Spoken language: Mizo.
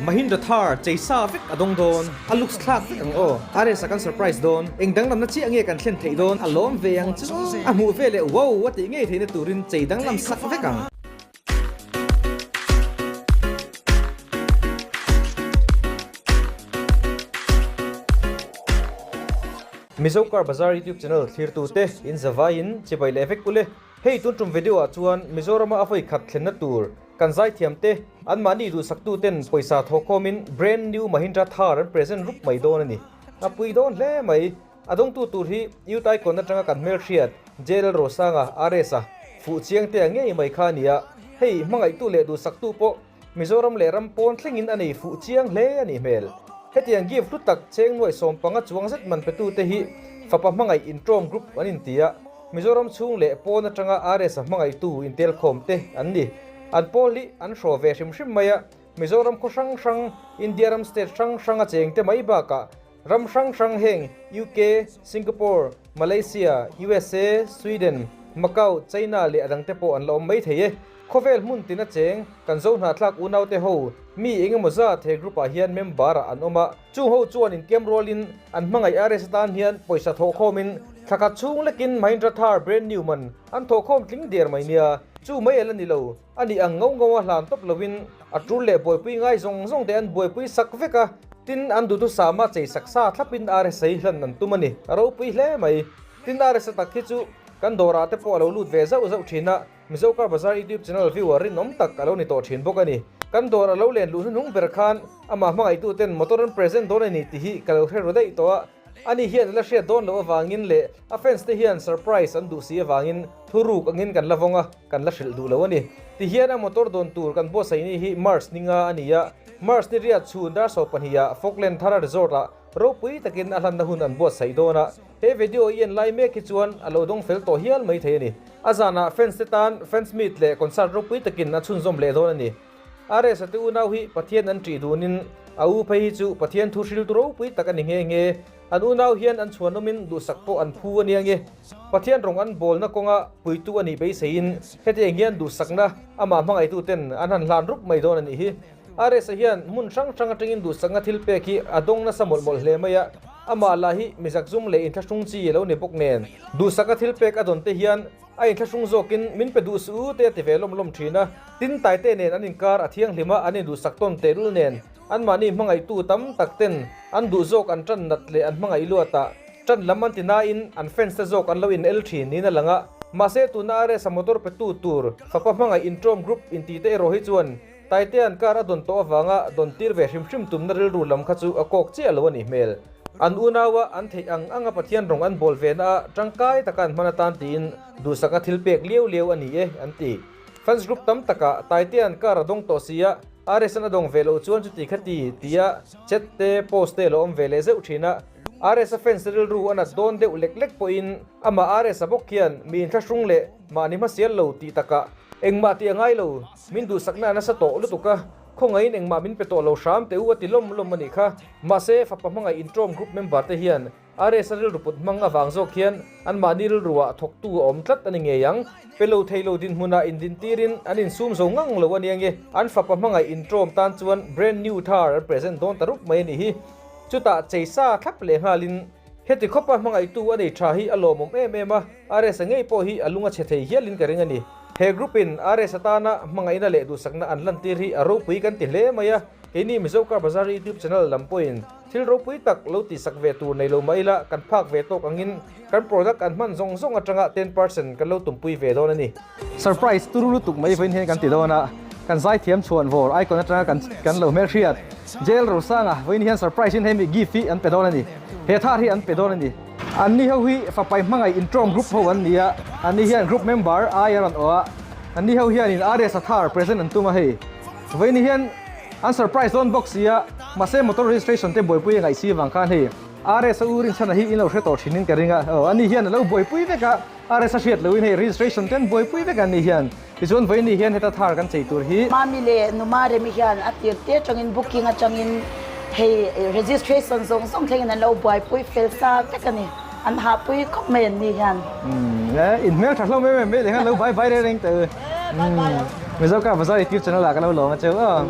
Mahindra Thar chei sa vek a dawng dawn, a looks thlak vek ang aw. RS a kan surprise dawn, eng danglamna chiah nge kan thlen theih dawn a lawm ve ang chu. A hmuh veleh wow a tih ngei theihna turin chei danglam sak vek ang. Mizo Car Bazaar YouTube channel thlirtute in zavaiin chibai leh vek ule. Hei tun tum video ah chuan Mizorama a vawi khat thlenna tur kan zaithiam te anmahni duhsaktu ten pawisa thawhkhawmin brand new Mahindra Thar an present rup mai dawn a ni. A pui dawn hle mai. A dawngtu tur hi Youth Icon atanga kan hmelhriat JL Rosanga, RS a, fuh chiang te a ngei mai kha a ni a. Hei hmangaihtu leh duhsaktu pawh Mizoram leh ram pawn thlengin a nei fuh chiang hle a nih hmel. Hetiang gift hlu tak cheng nuaih 15 chuang zet man petute hi fapa hmangaih intawm group an inti a, Mizoram chhung leh pawn atanga RS a hmangaihtu intelkhawm te an ni. An pawl hi an hraw ve hrim hrim mai a, Mizoram khaw hrang hrang, India ram state hrang hrang a cheng te mai bakah ram hrang hrang heng UK, Singapore, Malaysia, USA, Sweden, Macau, China leh a dangte pawh an la awm mai thei e. Khawvel hmun tina cheng kan zo hnahthlak unaute ho mi eng emaw zat he group ah hian member ah an awm a, chung ho chuan intiam rualin an hmangaih RS atan hian pawisa thawhkhawmin thla khat chhung lekin Mahindra Thar brand new man an thawhkhawm tling der mai nia, chu mai a la ni lo, a nih ang ngau ngau a hlan tawp lovin a tul leh buaipui ngai zawng zawng te an buaipui sak vek a, tin an duhthusam a chei sak sa thlapin RS hi hlan an tum a ni, a ropui hle mai. Tin RS a tak hi chu kan dawrah te pawh a lo lut ve zauh zauh thin a, Mizo Car Bazaar YouTube channel viewer rinawm tak a lo ni tawh thin bawk a ni. Kan dawr a lo len luh hnuhnung ber khan amah hmangaihtu ten motor an present dawn a ni tih hi ka lo hre ru daih tawh a. Ani hian a la hriat dawn loh avangin leh a fans te hian surprise an duh si avangin thuruk angin kan la vawng a, kan la hrilh duh lo a ni. Ti hian a motor dawn tur kan buatsaih ni hi March ni nga a ni a. March ni riat chhun dar 12 ah Falkland Thara Resort ah ropui takin a hlanna hun an buatsaih dawn a. He video i en lai mek hi chuan a lo dawng fel tawh hial mai thei a ni. A zanah fans te tan fans meet leh concert ropui takin a chhunzawm leh dawn a ni. RS a te unau hi Pathian an ṭih dunin a u phei hi chu Pathian thu hriltu ropui tak a ni nghe nghe. An unau hian an chhuanawmin duhsak pawh an phu a nia nge. Pathian rawng an bawlna kawnga puitu a nih beiseiin hetiang hian duhsakna amah hmangaihtu ten an han hlan rup mai dawn a nih hi. RS-a hian hmun hrang hrang atangin duhsakna thil pek hi a dawng nasa mawlh mawlh hle mai a, amah lah hi mizakzum leh inthlahrung chi a lo ni bawk nen. Duhsakna thil pek a dawn te hian a inthlahrung zawkin min pe duh suh u te a ti ve lawm lawm thin a, tin taite nen an inkar a thianghlim a, an induhsak tawn tehlul nen anmahni hmangaihtu tam tak ten an duh zawk an tan nat leh an hmangaih luat a, tan lam an ti nain an fans te zawk an lo in el thin niin a lang a, mahse tuna RS-a motor petu tur fapa hmangaih intawm group inti te erawh hi chuan Taitea'n car a dawn tawh avanga dawn tir ve hrim hrim tumna rilru lam kha chu a kawk chiah lo a nih hmel. An unaua an theih ang anga Pathian rawng an bawl ve na a tangkai taka an hman atan tiin duhsakna thil pek liau liau a ni e an ti. Fans group tam takah Taitea'n car a dawng tawh sia, RS-a'n a dawng ve loh chuan chuti kha ti tia chat te post te a lo awm ve leh zeuh thin a. RS-a fans rilru a nat dawn deuh lek lek pawhin amah RS-a bawk hian mi inthlahrung leh mahni hmasial lo tih takah engmah tih a ngai lo. Min duhsakna a nasa tawh lutuk a, khawngaihin engmah min pe tawh lo hram teh u a ti lawm lawm a nih kha. Mahse, fapa hmangaih intawm group member te hian RS a rilru put hmang avang zawk hian anmahni rilruah thawktu a awm tlat a ni ngei ang. Pe lo thei lo dinhmunah indintirin an insum zo ngang lo a nia nge. An fapa hmangaih intawm tan chuan brand new thar an present dawn ta rup mai a nih hi. Chutah chei sa thlap leh nghalin heti khawpa hmangaihtu a nei tha hi a lawmawm em em a, RS a ngei pawh hi a lung a chhe thei hialin ka ring a ni. He group in RS atana hmangaihna leh duhsakna an lantir hi a ropui kan ti hle mai a, keini Mizo Car Bazaar YouTube channel lam pawhin thil ropui tak lo tihsak ve tur nei lo mah ila kan phak ve tawk angin kan product an hman zawng zawng atanga 10% kan lo tumpui ve dawn a ni. Surprise turu lutuk mai vawiin hian kan ti dawn a, kan zaithiam chhuan vawr icon atanga kan kan lo hmelhriat Jail Rosanga vawiin hian surprise in hemi gift hi an pe dawn a ni, he thar hi an pe dawn a ni. Anni ho hi Fapai hmangaih intawm group ho an ni a, anni hian group member ai a rawn awh a, anni ho hianin RS a thar present an tum a hei. Vawiin hian an surprise dawn bawk si a, mahse motor registration te buaipui a ngaih si vang khan hei RS a u rinchhana hi in lo hre tawh thin in ka ring a, aw anni hian a lo buaipui vek a, RS a hriat loin hei registration te an buaipui vek a anni hian. Tichuan vawiin hian heta thar kan chei tur hi. Mami leh Numa Remi hian a tir te atangin booking atangin hei registration zawng zawng thlengin an lo buaipui fel sa vek a ni. An hahpui khawp mai an ni hian. Umm e, in hmel tha hlawm em em mai leh khan lo bye bye reng reng teh u. Umm Mizo Car Bazaar YouTube channel ah ka lo lawm a cheu aw.